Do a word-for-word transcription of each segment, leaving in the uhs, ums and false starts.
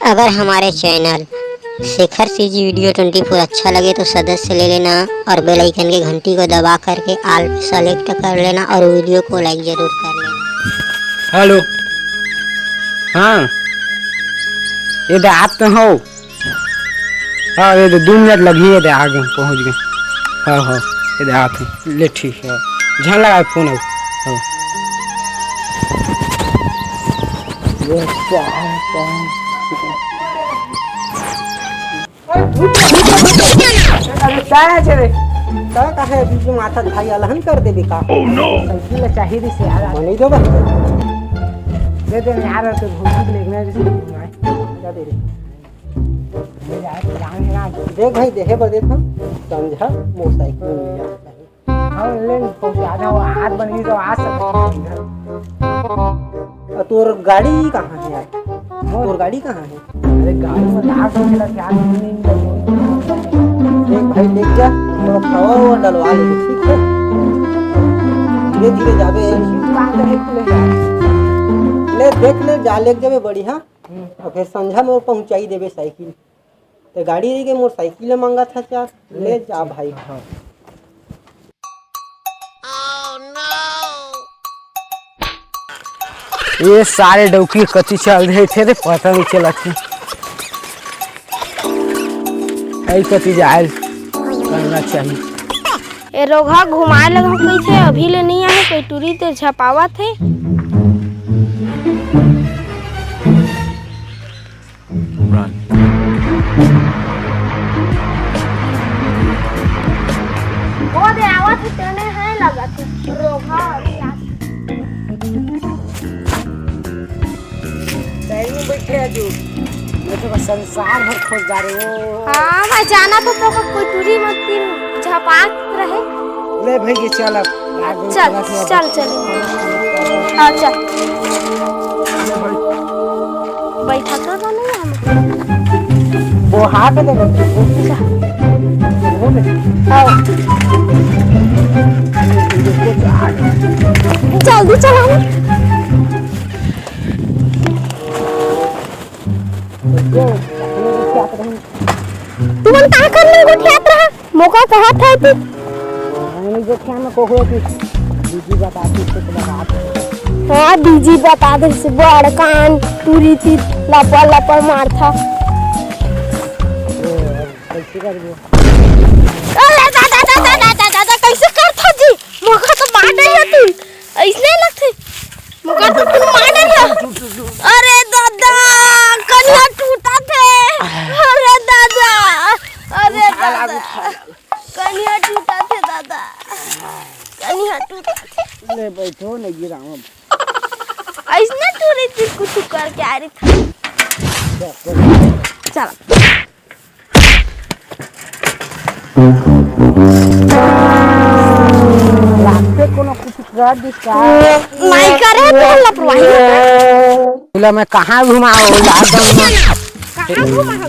अगर हमारे channel Shekhar CG video twenty four अच्छा लगे तो सदस्य ले लेना और बेल आइकन के घंटी को दबा करके ऑल पे सेलेक्ट कर लेना और वीडियो को लाइक जरूर कर लेना। हेलो। हाँ, ये दे आप तो हो। हाँ, ये दे दो मिनट लगी, ये दे आ गए, पहुँच गए। हाँ हाँ, ये दे आप हैं। ले ठीक है, ध्यान लगा फोन हो। हाँ। अरे का है जे रे? का का है बीच में माथा भाई अलहन कर देबे का? Oh no! साइकिल ला चाहिए से यार। मने दो बस। दे दे यार, तो भौजी के लेने जैसे जा दे रे। ले यार, पुराने ना। देख भाई, देहे बर देख हम। समझा, मोटरसाइकिल मिल जाता है। हाँ, ले पहुंचा दे, वो हाथ बन गई तो आ सकते हैं। आ, तोर गाड़ी कहाँ है यार? तोर गाड़ी कहाँ है? अरे गाड़ी में लाग गया था, क्या नहीं, नहीं, नहीं। देख भाई, देख जा, थोड़ा हवा वो डलवा ले, ठीक है? धीरे धीरे जाबे। दुकान पे देख ले। ले देख ले, जा ले जाबे बढ़िया। और फिर संझा में वो पहुंचाई देबे साइकिल। ते गाड़ी रही के मोर साइकिल मांगा था यार, ले जा भाई। ये सारे डौकी कति चल रहे थे रे, पता नहीं चला कि ऐ कति जाए करना चाहिए। ए रोगहा घुमाए लगहूँ कइसे, अभी ले नइ आए, कोई टूरी ते झपावत हे। वो दे आवत हे, तेने हे लगत हे, रोगहा अभी आ। सही में बैठे आजू। मैं तो बस संसार भर खोज जा रहे हो। हाँ भाई, जाना तो, तो कोई टूरी मत तीन झपाक रहे। ले भाई, ये चल अब। आगे चल, चला के अब। चल, चल। हाँ, चल। ले भाई। बैठा तो था नहीं हम। वो हाथ ले लो। वो ले। आओ। जल्दी चला ना। तुमन का करने गोठियात रहा? मोका कहत है तू। नहीं, जो क्या मैं कहूँ कि बीजी बता दी, कुछ बता दे। हाँ, बीजी बता दे से बड़ कान टूरी ती लपड़ लपड़ मारथा। कैसे कर दो? अरे दादा, दादा, दादा, दादा, कैसे करथा जी? मोका तो मार डरिया तू। ऐसने लगथे। मोका तो तू मार डरिया। अरे दादा, कनिहा टूटा थे। अरे दादा, अरे दादा, कनिहा टूटा थे दादा, कनिहा टूटा थे। ले बैठो, नहीं गिराऊं। ऐसने टूरी ती कुछ करके आ रही था। चल। लागते कोनो कुछ कर दिस का? नहीं करे तो लापरवाही। बोला मैं कहाँ घुमाओ लॉकडाउन में? कहाँ घुमा हम?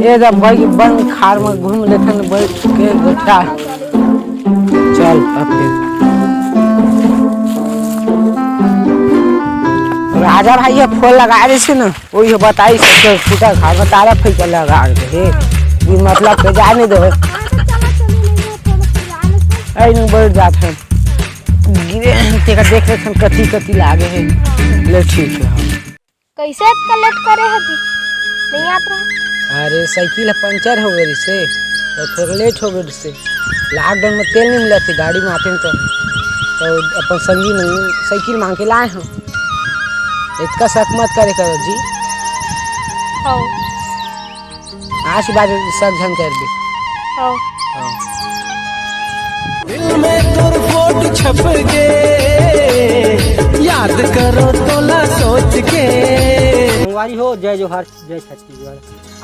ये जब भाई बंद खार में घूम लेथन बैठ के गोठा। चल अब फिर। राजा भाई ये फोन लगा रहे थे ना, वही बताई सबके फूटा खार में तारा फेंक के लगा रहे थे। ये मतलब के जाने दो। ऐ नहीं बैठ जाते हैं। गिरे हैं, तेरा देख रहे थे कति कति लागे हैं। ले ठीक है। कैसे इतना लेट करे है जी? नहीं आत रहा। अरे साइकिल ह पंचर हो गए से, तो थोड़ा लेट हो गए से। लॉकडाउन में तेल नहीं मिला थे गाड़ी में आते हैं तो, तो अपन संगी में साइकिल मांग के लाए हम। इतना शक मत करे करो जी। हाँ। आज के बाद शक झन कर दे। हाँ। हाँ। दिल में तोर फोटो छप के याद करो तोला सोच के। संगवारी हो, जय जोहार, जय छत्तीसगढ़।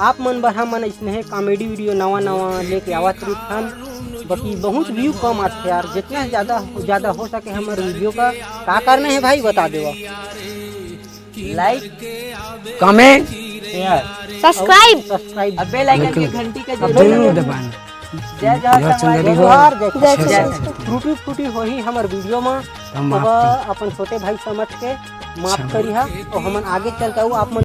आप मन बर हमन स्नेह कॉमेडी वीडियो नवा नवा लेके आवत रहिथन, बाकी बहुत व्यू कम आथे यार। जितना ज़्यादा ज़्यादा हो सके हमारे वीडियो का का करना है भाई, बता देवा। लाइक, कमेंट शेयर, सब्सक्राइब। सब्सक्राइब। बेल आइकन के घंटी का अब जरूर दबाना। जय जोहार जोहार संगवारी संगवारी हो। हो। जोहार, जय जय छत्तीसगढ़। छत्तीसगढ़। त्रुटि फुटी होही हमर वीडियो में, हम तो माफ अपन छोटे भाई समझ के माफ करिहा, और हमन आगे चल के अउ आप मन